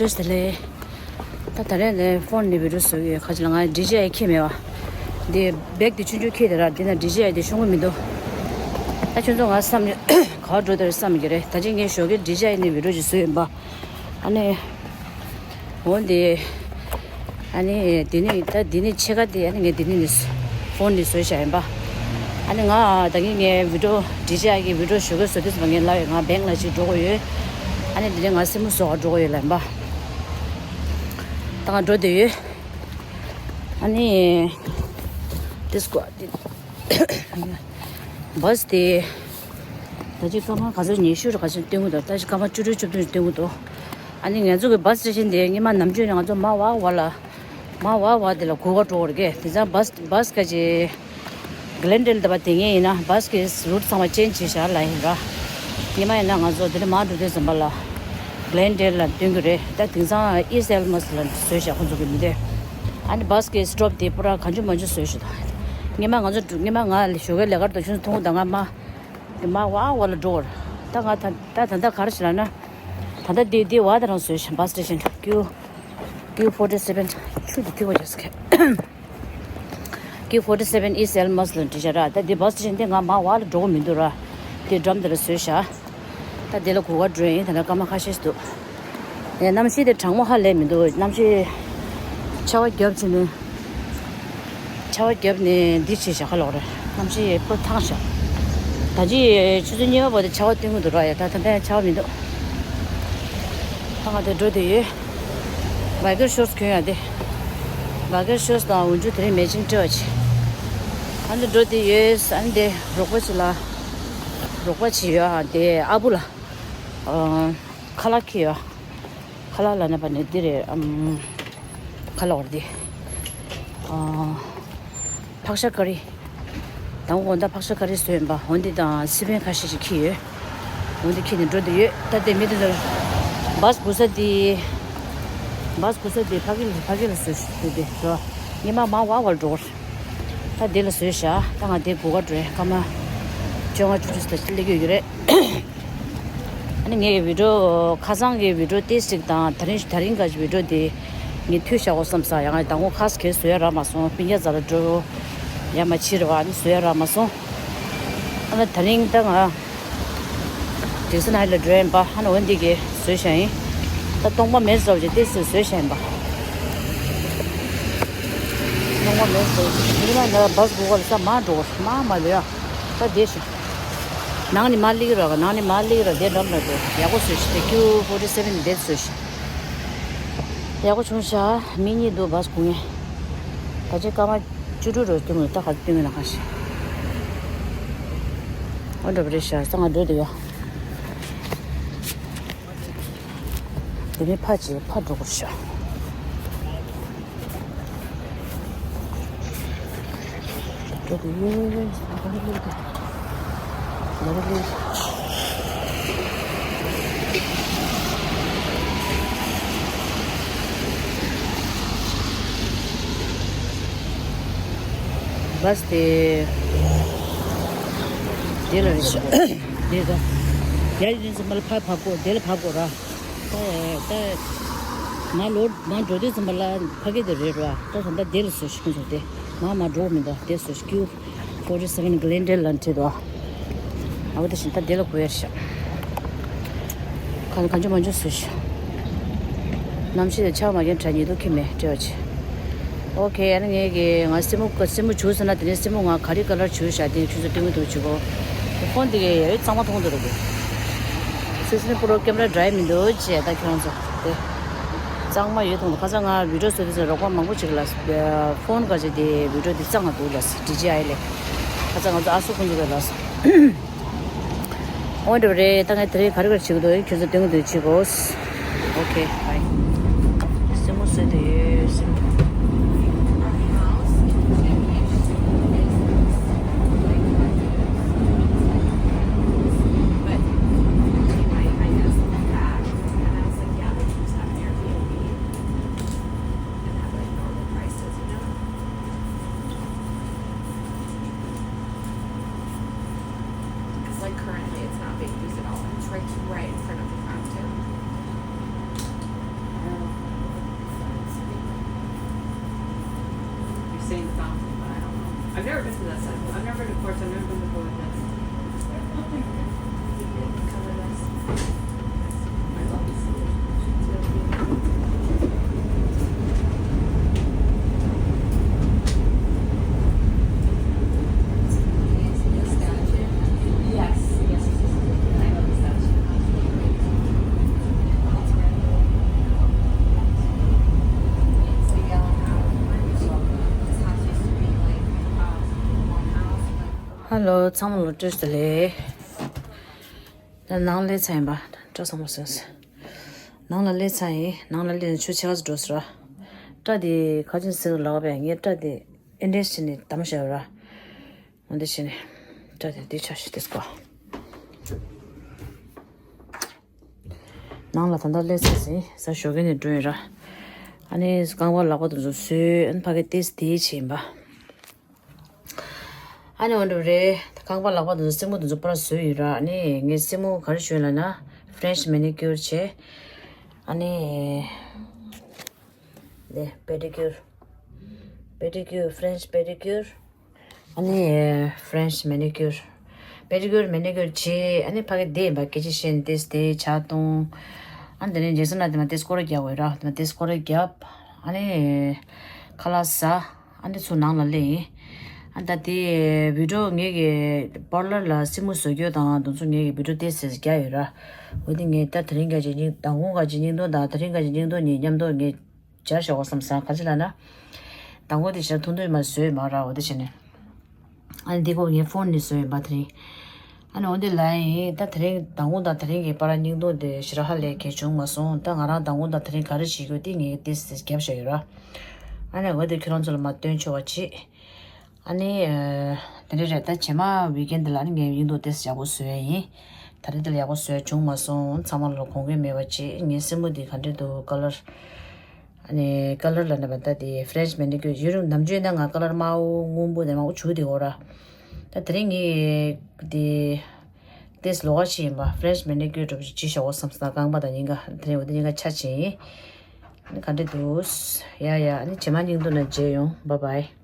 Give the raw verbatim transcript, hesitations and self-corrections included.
བཀྲ་ཤིས་བདེ་ལེགས། ད་ད་རེས་ནས་ཕོན་ནས་བི་ཌིའོ་བཟོ་གི་ཡོད། ཁ་ཅིག་ལ་ང་ཌི་ཇེ་ཨའི་ཁྱེར་མེད་པ། འདི་བེག་དེ་ཆུང་ཆུང་ཁྱེར་དེ་ར། འདི་ན་ཌི་ཇེ་ཨའི་དེ་ཤོང་གི་མི་འདུག་ད་ཁྱོད་ཚོ་ང་བསམ་ཡོད། ག་པར་འགྲོ་དེ་རེད་བསམ་གི་རེད། ད་ཅི་ངས་ཞོགས་ཀས་ཌི་ཇེ་ཨའི་ནས་བི་ཌིའོ་ཅིག་བཟོས་ཡིན་པ། ཨ་ནི། འོ་འདི། ཨ་ནི་འདི་ནི་ད་འདི་ནི་ཕྱེད་ཀ་དེ། ཨ་ནི་ངས་འདི་ནི་ནི་ཕོན་ནས་བཟོས་བཞག་ཡིན་པ། ཨ་ནི་ང་ད་གིན་ངས་བི་ཌིའོ་ཌི་ཇེ་ཨའི་གི་བི་ཌིའོ་ཞོགས་ཀས་བཟོ་དུས་ཙམ་པ་ངས་ལབ་ཡོད། ང་བེང་ལ་ཅིག་འགྲོ་དགོས་ཡོད། ཨ་ནི་འདི་ནི་ང་སེན་མོ་བཟོ་ག་འགྲོ་དགོས་ཡོད་ལབ་ཡིན་པ། ད་ང་འགྲོ་བསྡད་ཡོད། ཨ་ནི། ཏིས་ཀོ་ཏི། བཱས་དེ། ད་ཅི་སྐར་མ་ག་ཚོད་ཉི་ཤུ་རེ་ག་ཚོད་སྟོན་གི་འདུག་ད་ཅི་སྐར་མ་བཅུ་དྲུག་བཅུ་བདུན་སྟོན་གི་འདུག་ཨ་ནི་ང་ཚོ་གི་བཱས་སི་ཊེ་ཤན་དེ་སྔོན་མ་ནམ་རྒྱུན་ནས་ང་ཚོ་མར་ཝ་ཝ་ལ། མར་ཝ་ཝ་དེ་ལ་སྒུག་ག་འགྲོ་བར་གི། དེ་ཚང་བཱས་བཱས་ཀ་ཅི། གི་ལན་ཌེལ་དེ་བ་དེ་ངས་ཡིན་ན་བཱས་ཀྱི་རུ་ཊི་ཚང་མ་ཅེན་ཇི་བྱས་བཞག་ལ་ཡིན་ར། སྔོན་མ་ཡིན་ན་ང་ཚོ་དེ་ནས་མར་འགྲོ་དུས་ཙམ་པ་ལ། གི་ལན་ཌེལ་ལ་སྟོན་གི་རེད། ད་དེང་སང་ཨིསི་ཊི་ཨེལ་མ་སི་ལ་བཟོས་བཞག་ཁོང་ཚོ་གི་མི་དེ། ཨ་ནི་བཱས་ཀྱི་སི་ཊོབ་དེ་པུ་ར་གང་བྱུང་མང་བྱུང་བཟོས་བཞག་ད་སྔོན་མ་ང་ཚོ་འགྲོ་སྔོན་མ་ང་ཞོགས་ཀས་ལས་ཀར་འགྲོ་ཤུན་མཐོང་གི་ད་ང་མ། མར་ཝ་ཝ་ལ་འགྲོ་བར། ད་ང་ད་ད་ད་ལྟ་ག་རེ་བྱས་ལབ་ན། ད་ལྟ་དེ་དེ་བ་དེ་རང་བཟོས་བཞག་བཱས་སི་ཊེ་ཤན་ཀིའུ། ཀིའུ་ཕོར་ཊི་སེ་བེན། ཆུ་དེ་ཐིགས་པ་རྒྱག་ས་ཁེ། ཀིའུ་ཕོར་ཊི་སེ་བེན་ཨིསི་ཊི་ཨེལ་མ་སི་ལ་འབྲི་བྱ་ར། ད་འདི་བཱས་སི་ཊེ་ཤན་དེ་ང་མར་ཝ་ལ་འགྲོ་གི་མི་འདུག་ར། དེ་འགྲམ་དེ་ལ་བཟོས་བཞག་ད་དེ་ལ་སྒུག་ག་འགྲོ་ཡིན། ད་ལྟ་སྐར་མ་ཁ་ཤས་ཤིག་འདུག་ཡ་གནམ་གཤིས་དེ་གྲང་མོ་ཧ་ལས་མི་འདུག་གནམ་གཤིས་ཆར་པ་བརྒྱབ་བྱས་ནས། ཆར་པ་བརྒྱབ་ནས་འདི་བྱས་བཞག་ག་ལོག་རེད། གནམ་གཤིས་པོ་ཐང་བཞག་ད་ཅི་ཆུ་ཚོད་གཉིས་པ་བར་དུ་ཆར་པ་སྟོན་གི་འདུག་ར། ཡ་ད་ད་ལྟ་ཡང་ཆར་པ་མི་འདུག་ད་ང་དེ་འགྲོ་དེ་ཡོད། བྷའི་ཀར་ཤོར་ཊི་གྱོན་ཡ་དེ། བྷའི་ཀར་ཤོར་ཊི་དང་འོག་འཇུག་དེ་རིང་མེ་ཅིང་སྤྲད་པ་བྱས། ཨ་འདི་འགྲོ་དེ་ཡོད། ཨ་འདི་རོགས་པ་ཅིག་ལ། རོགས་པ་ཅིག་ཡོད། ཨ་དེ་ཨ་བུ་ལ། ཨ། ཁ་ལག་འཁྱེར་ཡོད། ཁ་ལག་ལབ་ན་བ་ནི་འདི་རེད། ཨམ། ཁ་ལག་བར་འདི། ཨ། ཕག་ཤ་ཀ་རི། དང་པོ་དགོང་དག་ཕག་ཤ་ཀ་རི་བཟོས་ཡིན་པ། འོ་འདི་དང་སི་པན་ཁ་ཤས་ཤིག་འཁྱེར་ཡོད། འོ་འདི་འཁྱེར་ནས་འགྲོ་འདོད་ཡོད། ད་ལྟའི་མི་དེ་ཚོ། བཱས་སྒུག་ས་དེ། བཱས་སྒུག་ས་དེ་ཕ་གི་ལ་ཕ་གི་ལ་བཟོས་ཤིག་འགྲོ་དེ་འགྲོ། ཉི་མ་མར་ཝ་ཝ་ལ་འགྲོ་གི་རེད། ད་དེ་ལ་བཟོས་བཞག་ད་ང་དེ་སྒུག་ག་འགྲོ་ཡིན། སྐར་མ་བཅོ་ལྔ་བཅུ་དྲུག་ཙམ་སླེབས་ཀྱི་ཡོད་རེད། ཨ་ནི་ངའི་བི་ཌིའོ་ཁ་སང་གི་བི་ཌིའོ་ཏོག་ཙམ་དང་དེ་རིང་དེ་རིང་ག་ཅིག་བི་ཌིའོ་དེ་ངས་མཐུད་བཞག་གོ་བསམ་ས། ཡང་ང་དང་པོ་ཁ་སང་གས་བཟོ་ཡ་རག་མ་སོང་། སྤུན་ཀྱག་རྩ་ལ་འགྲོ་ཡ་མ་བྱེད་རེད་བ། ཨ་ནི་བཟོ་ཡ་རག་མ་སོང་། ཨ་ནི་དེ་རིང་ད་ང་ཌི་སི་ནའི་ལ་འགྲོ་ཡིན་པ། ཨ་ནི་འོ་འདི་གས་བཟོས་བཞག་ཡིན། ད་སྟོང་པ་མེད་བཟོ་བྱས་ཏོག་ཙམ་བཟོས་བཞག་ཡིན་པ། སྟོང་པ་མེད་བཟོ་བྱས་ཉི་མ་ལ་བཱས་སྒུག་ག་ལ་ས་མ་འགྲོ་གོ་མ་མ་ལོས་ཡ། ད་བསྡད་ཤག་ནང་ནས་མར་སླེབས་ར། ནང་ནས་མར་སླེབས་ར། དེ་འགྲམ་ལ་འགྲོ། ཡག་པོ་བཟོས་ཤག་དེ་ཀིའུ་ཕོར་ཊི་སེ་བེན་དེ་བཟོས་ཤག་ཡག་པོ་བྱུང་ཤག་མི་གཉིས་འདུག་བཱས་སྒུག་མཁན། ད་ཆ་སྐར་མ་བཅུ་དྲུག་རེ་སྟོན་གི་འདུག་ད་ག་ཚོད་སྟོན་གི་ན་ག་ཤེད། འོ་འདྲ་པོ་རེད་ཤག་ད་ང་འགྲོ་འདོད་ཡ། དེ་ནས་ཕར་ཅིག་ཕར་འགྲོ་དགོས་ཤག་འགྲོ་དགོས་ཡོད། བཱས་དེ། དེ་ལ་རེད་ཤག་དེ་ད། ཡ་ཡིན་ཙམ་པ་ལ་ཕར་བབས་དགོས། དེ་ལ་བབས་དགོས་ར། ད་ད། ང་ལོ་མ་འགྲོ་དུས་ཙམ་པ་ལ་ཕ་གི་དེ་རེད་ར། ད་ད་ལྟ་དེ་ལ་བཟོས་ཤག་ཁོང་ཚོ་དེ། ང་མ་འགྲོ་མི་འདུག་དེ་བཟོས་ཤག་ཀིའུ་ཕོར་ཊི་སེ་བེན་གི་ལན་ཌེལ་ལ་འཁྲིད་འདུག་ཨ་བ་དེ་བཞིན་ད་དེ་ལ་གོ་ཡ་ཤག་ག་གང་བྱུང་མང་བྱུང་བཟོས་ཤག་གནམ་གཤིས་དེ་ཆར་མ་གྱོན་དྲ་ཉེ་དུ་ཁྱི་མེད་སྤྲད་པ་བྱེད། ཨོ་ཁེ། ཨ་ནི་ངས་ཀྱི་ང་སེན་མོ་སེན་མོ་བྱུགས་ཟེར་ན། དེ་ནས་སེན་མོ་ང་ག་རེ་ཀ་ལར་བྱུགས་བཞག་དེ་ཁྱོད་ཚོ་སྟོན་གི་འདུག་བྱེད་གོ་ཕོན་དེ་གས་ཡོད་གཙང་མ་མཐོང་འདུག་ར་གོ་སེ་སེ་ནི་པུ་རོ་ཀེམ་ར་འདྲ་ཡི་མི་འདུག་ཅེས་ད་ཁྱོད་རང་ཚོ་དེ་གཙང་མ་ཡོད་མཐོང་འདུག་ཁ་སང་ང་བི་ཌིའོ་བཟོ་དུས་ཚོད་རོགས་པ་མང་པོ་ཅིག་ལ་ཕོན་ག་ཅིག་དེ་བི་ཌིའོ་དེ་གཙང་མ་འདུག་ལ་ཌི་ཇེ་ཨའི་ལས། ཁ་སང་ང་ཚོ་ཨ་སུ་ཁོང་ཚོ་གས་ལ། འོ་འདྲ་བ་རེད། ད་ངས་དེ་རིང་ག་རེ་ག་རེ་བྱེད་ཀྱི་འདུག་ཁྱོད་ཚོ་སྟོན་གྱི་འདུག་བྱེད་དགོས། ཨོ་ཁེ། བྷའི། སེན་མོ་བཟོས་ཏེ་ཡོད་སེན་མོ། It's like currently it's not being used at all. It's right, right in front of the fountain. I don't I've never been to that side. I've never been to Porto. I've never been to Goa. Hello, ཚང་མ་ལ་བཀྲ་ཤིས་བདེ་ལེགས། ད་ནང་སླེབས་ཚར་ཡིན་པ། སྐྲ་ཚང་མ་སོས། ནང་ལ་སླེབས་ཚར་ཡིན། ནང་ལ་སླེབས་ནས་ཆུ་ཕྱེད་ཀ་ཙམ་འགྲོ་ཟེར་ར། སྐྲ་དེ་ཁ་ཅིག་སེར་ལག་པས་ངས་སྐྲ་དེ་ཨེ་འདྲས་བྱས་ནས་བསྡམས་བཞག་ཡོད་ར། འོ་འདི་བྱས་ནས་སྐྲ་དེ་འདི་ཆ་ཞིག་དེ་སྐོ། ནང་ལ་ད་ལྟ་སླེབས་ཚར་ཟིན། ས་ཞོགས་ཀས་ནས་འགྲོ་ཡིན་ར། ཨ་ནི་རྐང་པ་ལག་པ་དེ་ཚོ་བཟོས། ཨ་ནི་ཕ་གི་ཏིས་དེ་བྱས་ཡིན་པ། ཨ་ནི་འོ་འདྲ་རེད། རྐང་པ་ལག་པ་དེ་ཚོ་སེན་མོ་དེ་ཚོ་པར་བཟོས་ཡིན་ར། ཨ་ནི་ངས་སེན་མོ་ག་རེ་ཞུས་ལབ་ན། French manicure བྱས། ཨ་ནི་དེ་pedicure། Pedicure, French pedicure། ཨ་ནི་French manicure། Pedicure, manicure བྱས། ཨ་ནི་ཕ་གི་བསྡད་ཡིན་པ། སྐད་ཆ་བཤད་ནས་ཏིས་དེ་ཇ་བཏུང་། ཨ་ནི་དེ་ནས་རྗེས་སུ་ན་དེ་མ་ཏིས་སྐོར་ར་རྒྱག་དགོས་ར། དེ་མ་ཏིས་སྐོར་ར་རྒྱབ། ཨ་ནི་ཁ་ལག་ཟ། ཨ་ནི་ཚུར་ནང་ལ་སླེབས་ཡིན། ཨ་ད་དེ་བི་ཌིའོ་ངེད་ཀྱི་པར་ལར་ལ་སེན་མོ་བཟོ་རྒྱུ་དང་དེ་ཚོ་ངེད་ཀྱི་བི་ཌིའོ་ཏིས་ཟེར་རྒྱག་ཡོད་ར། འོ་དེ་ངས་ད་དེ་རིང་ག་ཅིག་སྙིང་མདང་དགོང་ག་ཅིག་སྙིང་མདོག་དང་དེ་རིང་ག་ཅིག་སྙིང་མདོག་གཉིས་མཉམ་དུ་ངས་སྦྱར་བཞག་གོ་བསམ་སོང་། ག་ཅི་ལབ་ན། མདང་དགོང་དེ་ཞག་ཐུང་ཐུང་མ་བཟོས་མ་ར། འོ་དེ་བྱས་ནས། ཨ་ནི་འདི་གོ་ངའི་ཕོན་ནས་བཟོས་ཡིན་པ་དེ་རིང་། ཨ་ནི་འོ་འདི་ལ་ཡིན། ད་དེ་རིང་མདང་དགོང་དང་དེ་རིང་གི་བར་སྙིང་སྟོབས་དེ་ཞེ་དྲག་ཧ་ལས་གལ་བྱུང་མ་སོང་། ད་ང་རང་མདང་དགོང་དང་དེ་རིང་ག་རེ་བྱེད་དགོས་དེ་ངས་ཏིས་ཏིས་རྒྱབ་བཞག་ཡོད་ར། ཨ་ནི་འོ་དེ་ཁྱོད་རང་ཚོ་ལ་མ་སྟོན་ཆོག་པ་བྱེད། ཨ་ནི་དེ་འདྲ་རེད། ད་རྗེས་མ་ཝིག་ཨེན་འདི་ལ་ནི་ངས་སྙིང་སྟོབས་ཏིས་ཡག་པོ་བཟོས་ཡིན། ད་རེས་འདི་ལ་ཡག་པོ་བཟོས་བྱུང་མ་སོང་། ཚང་མ་ལ་དགོངས་འགལ་མེད་པ་བྱེད། ངའི་སེན་མོ་འདི་ག་འདྲ་འདུག་ཀ་ལར། ཨ་ནི་ཀ་ལར་ལབ་ན་བ་ད་དེ་French manicure ཡུན་རིང་ནམ་རྒྱུན་ན་ང་ཀ་ལར་དམར་པོ་སྔོན་པོ་དེ་མང་པོ་བྱུག་དེ་འོ་ར། ད་དེ་རིང་ངས་དེ་ཏིས་ལོགས་ཀ་ཞིག་ཡིན་པ། French manicure འདྲ་པོ་ཞིག་བྱས་བཞག་གོ་བསམ་སོང་། རྐང་པ་དང་སྙིང་ག་དེ་རིང་འོ་དེ་སྙིང་ག་ཆ་བྱས་ཡིན། ཨ་ནི་ག་འདྲ་འདུག་ཡ་ཡ། ཨ་ནི་རྗེས་མ་སྙིང་སྟོབས་ན་མཇལ་ཡོང་། Bye bye།